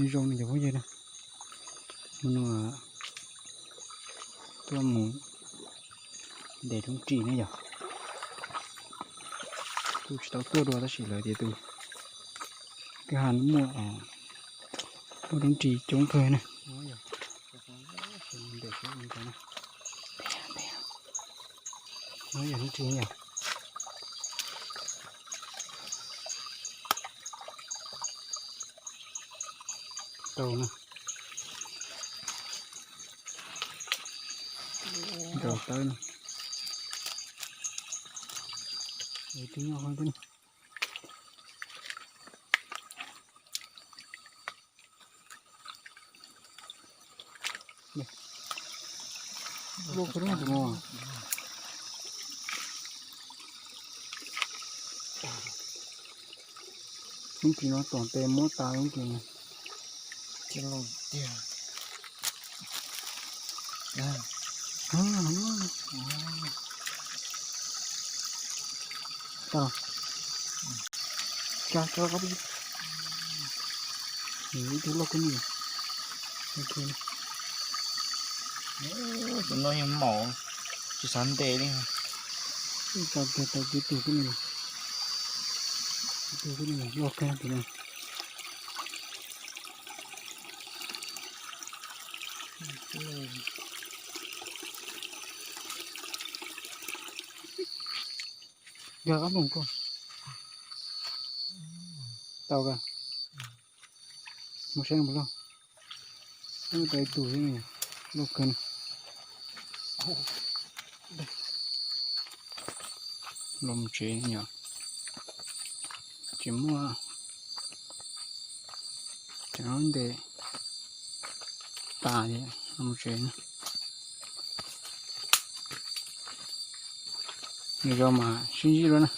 Zoo no cov phooj ywg na, hnub no tuaj mus ntes roob ris ne yom. Kuj tsis tau tuaj dua tab sis lawv tias tus kwj ha muaj, muaj roob ris coob kawg na. No yog roob ris yom. Tau na. Tau tawb na. Twb nyob qhov twg. Loj kawg tus no. Lub kis no tom tes muab tas lub kis no. Tiag loj tiag. Tso, tso, ib tug loj kawg ni. Tus no yog maum, tsis xav ntes li. Tau kiag tau kiag tus kawg ni. Tus kawg ni loj kawg tus no. Yog ob nplooj koj tau ka. Mus saib puas loj. Tau ib tug loj kawg. Los mus tsev yom. Tsis muaj, tseem ntes tas ces los mus tsev. Nws zoo mas sib ntsib dua na.